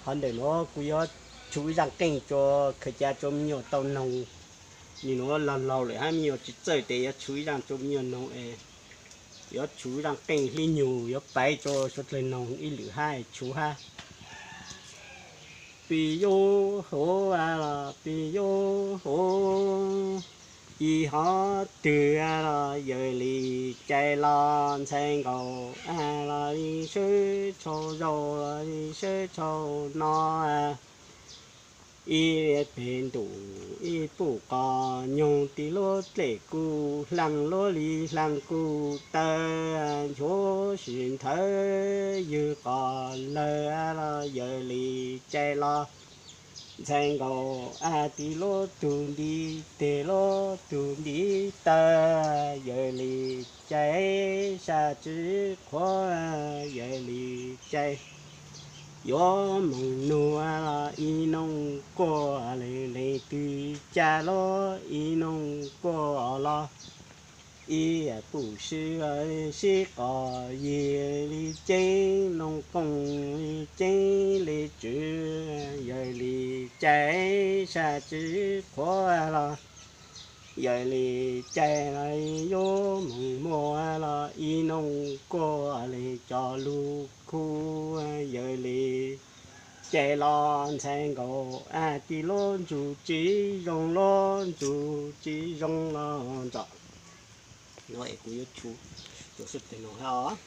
Qhov ntawm nuav kuv yuav tshuv ib zaaj qeej rua khaws ca rua me nyuam tau noog. Nwg nuav laug laug lawm hab me nyuam tsi txawj tes yuav tshuv ib zaaj rua me nyuam noog es, yuav tshuv ib zaaj qeej hlib nyug yuav paiv rua suav dlawg noog ib lwm hab tshuv hab. Pis yub huv los pis yub huv, ib hov twg los yawg li cai los ntxhais nkaus los li sawb tshau zaus los li sawb tshau no. Ib peg ntuj ib puj qos nyoog, tig lub dlej kuj hlaaj lub li hlaaj kuj taw, nchuav sim nthawv ywg qos lawg los yawg li cai los ntxhais nkaus, tig lub tug nti teg lub tug nti taw, yawg li cai sab tsi qhuav, yawg li cai yuav moog nug los ib noog kuaj, leeg leeg twg ca los ib noog kuaj los, ib puj sib sib qos yig li ceeb noog kooj li ceeb li tswv, yawg li cai sab tsi qhuav los, yawg li cai los yuav moog muaj los ib noog kuaj, leeg cov lug khu, yawg li cai los ntxhais nkaus, tig lub ntsug tsi zoo lub ntsug tsi zoo los ntso. No es kuv yuav tshuv rua suav dlawg noog hab os.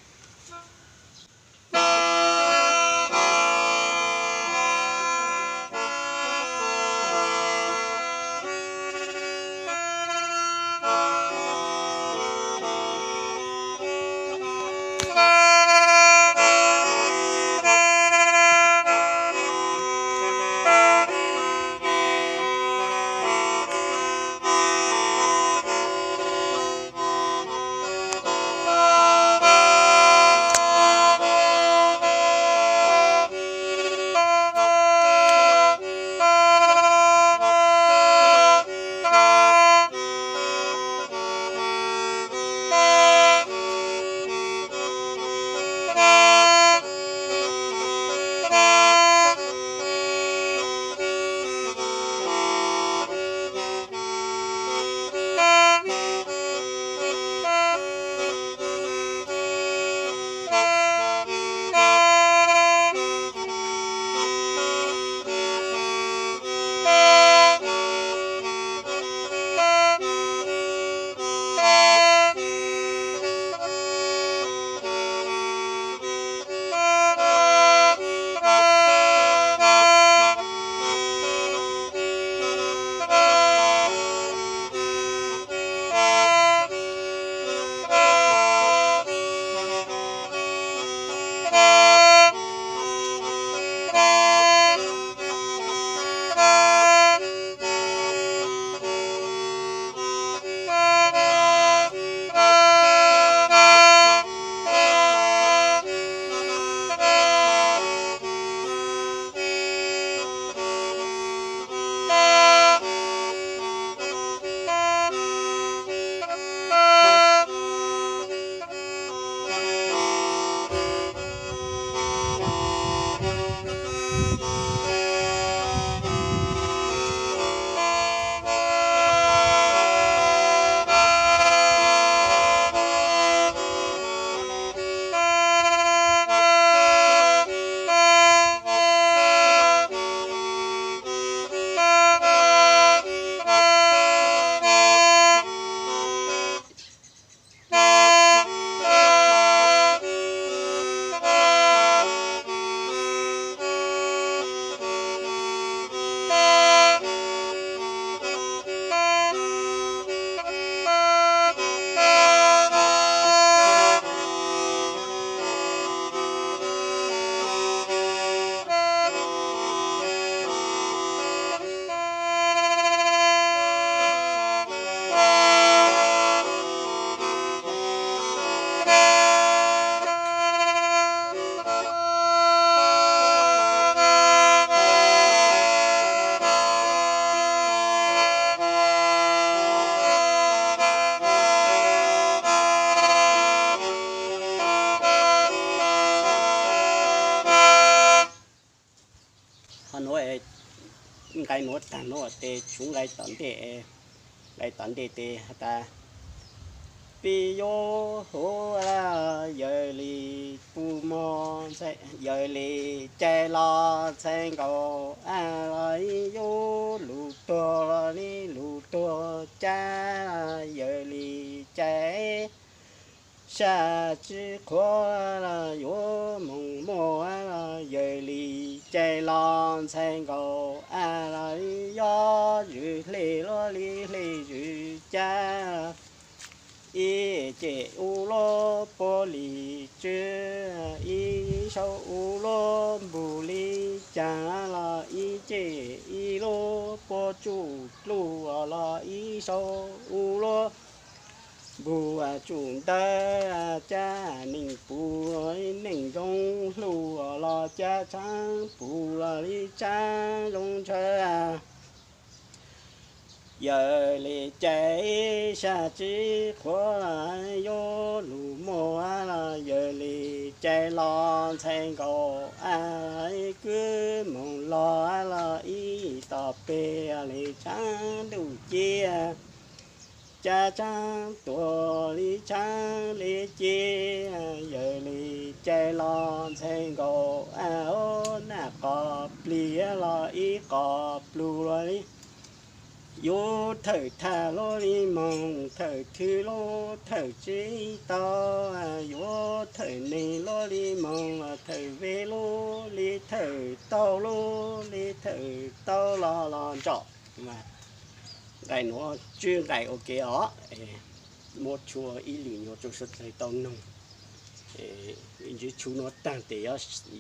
Ho nuav, nqai nuav taag nuav tes tshuav nqai tom ntej, nqai tom ntej tes has tas, pib yuav huv lawm yawg li pub mog, yawg li cai los ntxhais nkaus a los ib yuav lug tuag los ib lug tuag cab, yawg li cai sab tsi qhuav los yuav moog muaj los yawg li cai los ntxhais nkaus a los ib yob zwm hle luab li hle zwm cab, ib ceg ub luab puab li tsw, ib saub ub luab npug li caag los ib ceg ib luab puab tsuj dlug los ib saub ub luab npug tsuj ntawv, cab neeg puv neeg zoo hlug los cab tshaab puv li tshaab zoo ntshaw. Yawg li cai sab tsi qhuav yuav lug muaj los yawg li cai los ntxhais nkaus a, kwv moog los los ib tom peg li tshaab ntuj ci, cab tshaab tuag li tshaab li ci, yawg li cai los ntxhais nkaus a, naj qos plig los ib qos plug li. Yuav thawm thaj lub li moog, thawm thwv lub thawm tsi tau, yuav thawm neeg lub li moog, thawm ve lub li thawm tau lub li thawm tau los los ntsom. Nqai nuav tswb nqai ua ke os, muab tshuab ib lwm nyuas rua suav dlawg tau noog. Ntsib tshuab nuav taag tes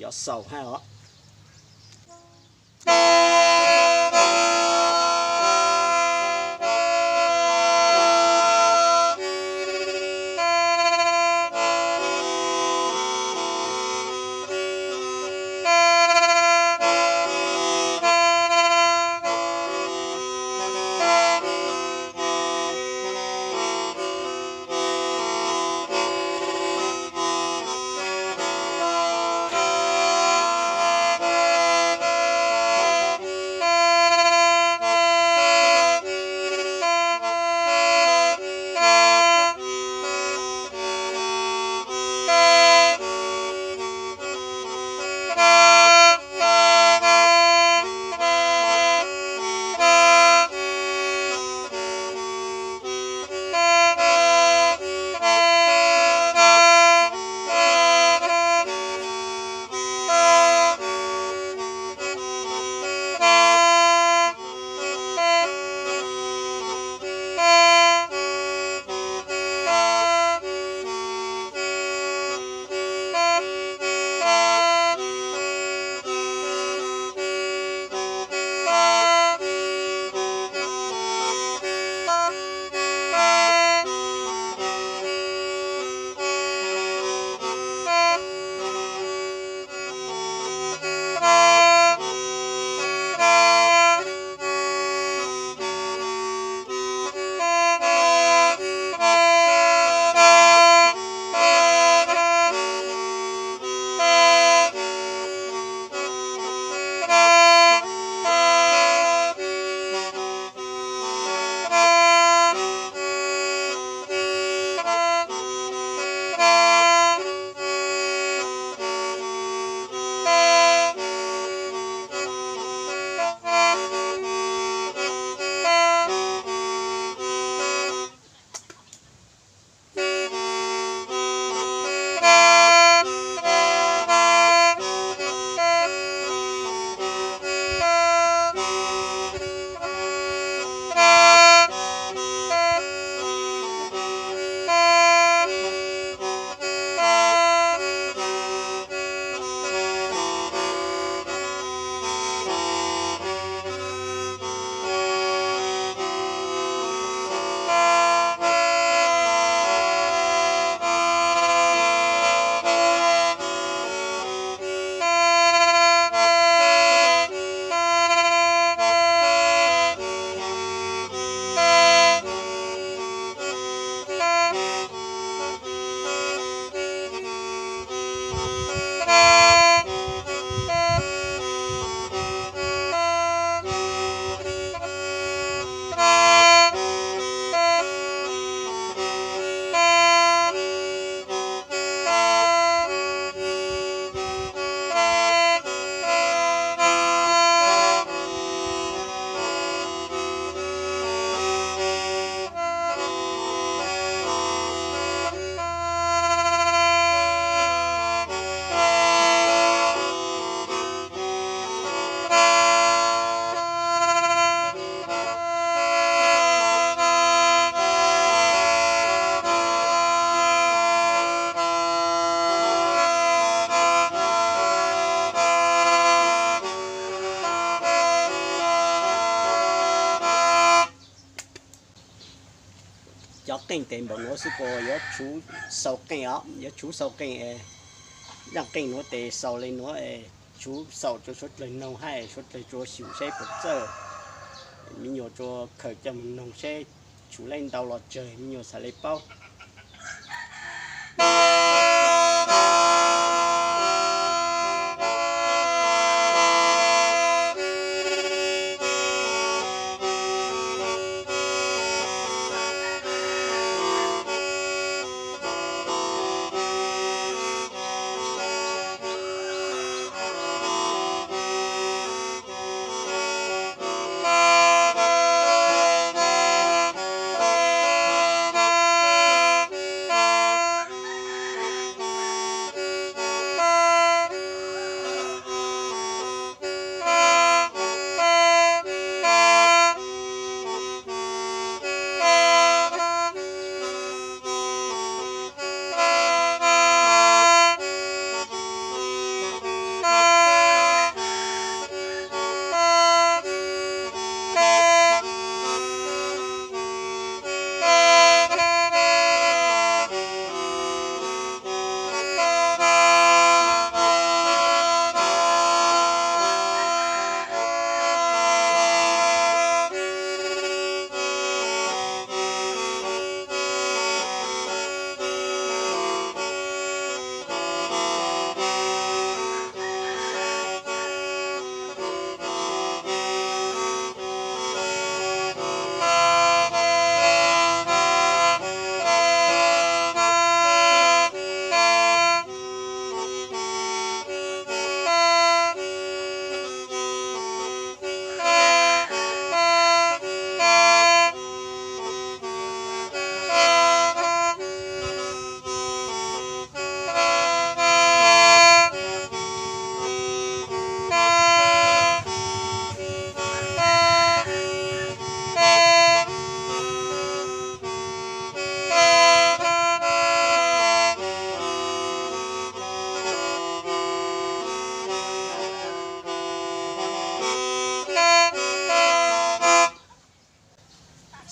yuav xaus hab os. Qeej tes npaum nuav xwb kuas yuav tshuv xaus qeej os, yuav tshuv xaus qeej es, zaaj qeej nuav tes xaus le nuav es, tshuv xaus rua suav dlawg noog hab suav dlawg rua xyum seb puas txawj. Me nyuam rua khaws coj moog noog seb tshuv le ntau los tsawg, me nyuam xaav le paub.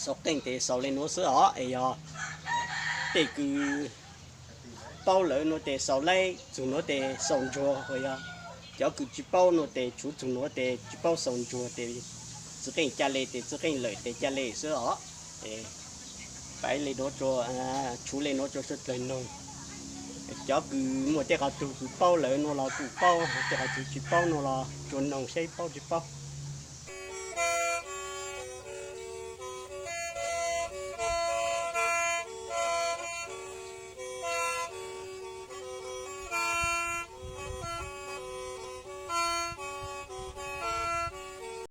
Xaus qeej tes xaus le nuav xwb os, es yog tej kws paub lawm nuav tes xaus laib, txug nuav tes xaus ntsuag, yog cov kws tsi paub nuav tes tshuv txug nuav tes tsi paub xaus ntsuag tes txwv qeej ca le tes txwv qeej lawm tes ca le xwb os. Pab le nuav rua, tshuv le nuav rua suav dlawg noog. Cov kws muaj tej qhov tug kws paub lawm nuav los kuj paub, tej qhov tug tsi paub nuav los rua noog seb paub tsi paub.